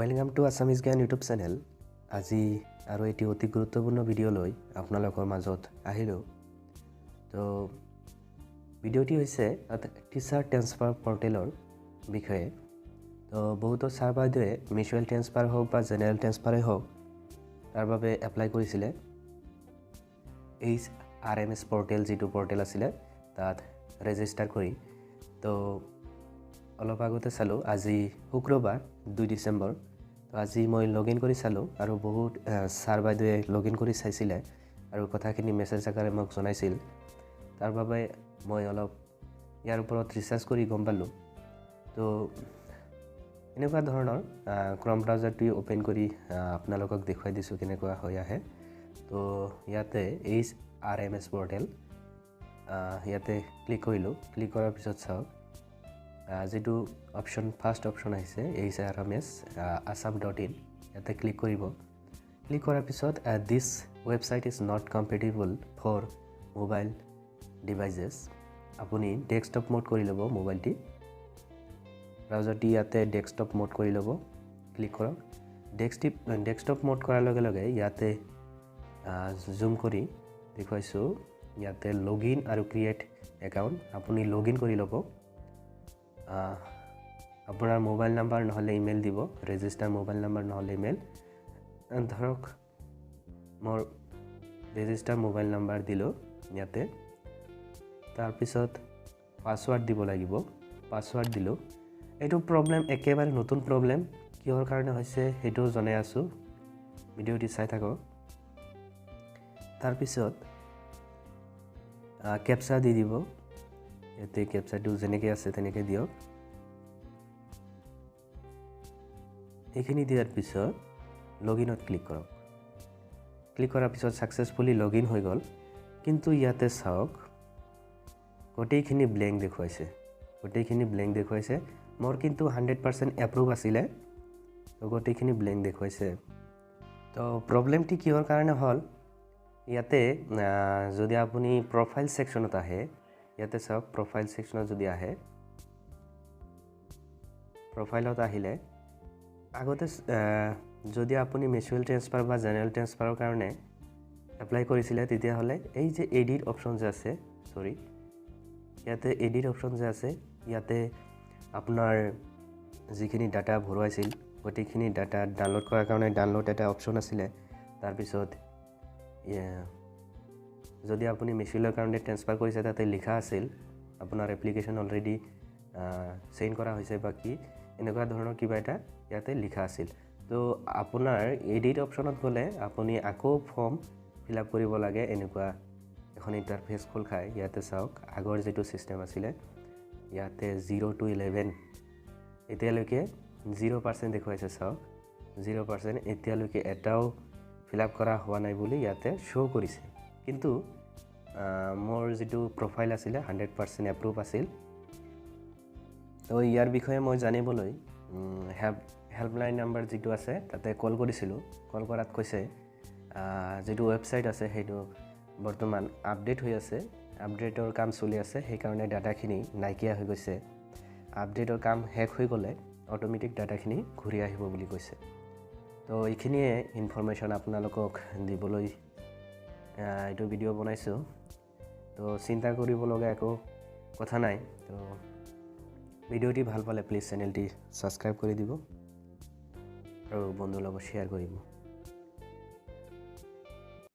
Welcome to Assamese জ্ঞান YouTube channel. আজি আৰু এটি অতি গুৰুত্বপূৰ্ণ ভিডিঅ' লৈ আপোনালোকৰ মাজত আহিলোঁ। তো ভিডিঅ'টি হৈছে টিচাৰ ট্ৰেন্সফাৰ পৰ্টেলৰ বিষয়ে। তো বহুতো ছাৰ বাইদেৱে মিউচুৱেল ট্ৰেন্সফাৰ হওক বা জেনেৰেল ট্ৰেন্সফাৰেই হওক, তাৰ বাবে এপ্লাই কৰিছিলে এইচআৰএমএছ পৰ্টেল, যিটো পৰ্টেল আছিলে তাত ৰেজিষ্টাৰ কৰি। তো অলপ আগতে চালোঁ, আজি শুক্ৰবাৰ 2 ডিচেম্বৰ। তো আজি মই লগ ইন কৰি চালোঁ আৰু বহুত ছাৰ বাইদেৱে লগ ইন কৰি চাইছিলে আৰু কথাখিনি মেছেজ আকাৰে মোক জনাইছিল। তাৰ বাবে মই অলপ ইয়াৰ ওপৰত ৰিচাৰ্চ কৰি গম পালোঁ। তো এনেকুৱা ধৰণৰ ক্ৰম ব্ৰাউজাৰটো অ'পেন কৰি আপোনালোকক দেখুৱাই দিছোঁ কেনেকুৱা হৈ আহে। তো ইয়াতে এইচআৰএমএছ পৰ্টেল ইয়াতে ক্লিক কৰিলোঁ। ক্লিক কৰাৰ পিছত চাওক যিটো অপশ্যন, ফাৰ্ষ্ট অপশ্যন আহিছে hrsmsassam.in, ইয়াতে ক্লিক কৰিব। ক্লিক কৰাৰ পিছত "This website is not compatible for mobile devices." আপুনি ডেস্কটপ মোড কৰি ল'ব মোবাইলটি, ব্ৰাউজাৰটি ইয়াতে ডেস্কটপ মোড কৰি ল'ব। ক্লিক কৰক। ডেস্কটপ মোড কৰাৰ লগে লগে ইয়াতে জুম কৰি দেখুৱাইছোঁ, ইয়াতে লগ ইন আৰু ক্ৰিয়েট একাউণ্ট। আপুনি লগ ইন কৰি ল'ব। আপোনাৰ মোবাইল নাম্বাৰ নহ'লে ইমেইল দিব, ৰেজিষ্টাৰ মোবাইল নাম্বাৰ নহ'লে ইমেইল। ধৰক মোৰ ৰেজিষ্টাৰ মোবাইল নাম্বাৰ দিলোঁ ইয়াতে। তাৰপিছত পাছৱাৰ্ড দিব লাগিব, পাছৱাৰ্ড দিলোঁ। এইটো প্ৰব্লেম একেবাৰে নতুন প্ৰব্লেম, কিহৰ কাৰণে হৈছে সেইটোও জনাই আছোঁ, ভিডিঅ'টি চাই থাকক। তাৰপিছত কেপচা দি দিব ইয়াতে। কেপচাটো যেনেকৈ আছে তেনেকৈ দিয়ক। এইখিনি দিয়াৰ পিছত লগ ইনত ক্লিক কৰক। ক্লিক কৰাৰ পিছত ছাকচেছফুলি লগ ইন হৈ গ'ল। কিন্তু ইয়াতে চাওক, গোটেইখিনি ব্লেংক দেখুৱাইছে, গোটেইখিনি ব্লেংক দেখুৱাইছে। মোৰ কিন্তু 100% এপ্ৰুভ আছিলে, তো গোটেইখিনি ব্লেংক দেখুৱাইছে। তো প্ৰব্লেমটি কিহৰ কাৰণে হ'ল? ইয়াতে যদি আপুনি প্ৰফাইল ছেকশ্যনত আহে, ইয়াতে চাওক, প্ৰফাইল ছেকশ্যনত যদি আহে, প্ৰফাইলত আহিলে আগতে যদি আপুনি মিউচুৱেল ট্ৰেন্সফাৰ বা জেনেৰেল ট্ৰেন্সফাৰৰ কাৰণে এপ্লাই কৰিছিলে, তেতিয়াহ'লে এই যে এডিট অপশ্যন যে আছে, চৰি, ইয়াতে এডিট অপশ্যন যে আছে, ইয়াতে আপোনাৰ যিখিনি ডাটা ভৰোৱাইছিল গোটেইখিনি ডাটা ডাউনলোড কৰাৰ কাৰণে ডাউনলোড এটা অপশ্যন আছিলে। তাৰপিছত যদি আপুনি মিউচুৱেলৰ কাৰণে ট্ৰেন্সফাৰ কৰিছে, তাতে লিখা আছিল আপোনাৰ এপ্লিকেশ্যন অলৰেডি চেণ্ড কৰা হৈছে বা কি এনেকুৱা ধৰণৰ কিবা এটা ইয়াতে লিখা আছিল। তো আপোনাৰ এডিট অপশ্যনত গ'লে আপুনি আকৌ ফৰ্ম ফিল আপ কৰিব লাগে, এনেকুৱা এখন ইণ্টাৰফেচ খোল খায়। ইয়াতে চাওক, আগৰ যিটো ছিষ্টেম আছিলে, ইয়াতে 0 টু 11 এতিয়ালৈকে 0% দেখুৱাইছে। চাওক, 0%, এতিয়ালৈকে এটাও ফিল আপ কৰা হোৱা নাই বুলি ইয়াতে শ্ব' কৰিছে। কিন্তু মোৰ যিটো প্ৰফাইল আছিলে 100% এপ্ৰুভ আছিল। তো ইয়াৰ বিষয়ে মই জানিবলৈ হেল্পলাইন নাম্বাৰ যিটো আছে তাতে কল কৰিছিলোঁ। কল কৰাত কৈছে যিটো ৱেবছাইট আছে সেইটো বৰ্তমান আপডেট হৈ আছে, আপডেটৰ কাম চলি আছে, সেইকাৰণে ডাটাখিনি নাইকিয়া হৈ গৈছে। আপডেটৰ কাম শেষ হৈ গ'লে অট'মেটিক ডাটাখিনি ঘূৰি আহিব বুলি কৈছে। তো এইখিনিয়ে ইনফৰমেশ্যন আপোনালোকক দিবলৈ এইটো ভিডিঅ' বনাইছোঁ। তো চিন্তা কৰিব লগা একো কথা নাই। তো ভিডিঅ'টি ভাল পালে প্লিজ চেনেলটি ছাবস্ক্ৰাইব কৰি দিব আৰু বন্ধুৰ লগত শ্বেয়াৰ কৰিব।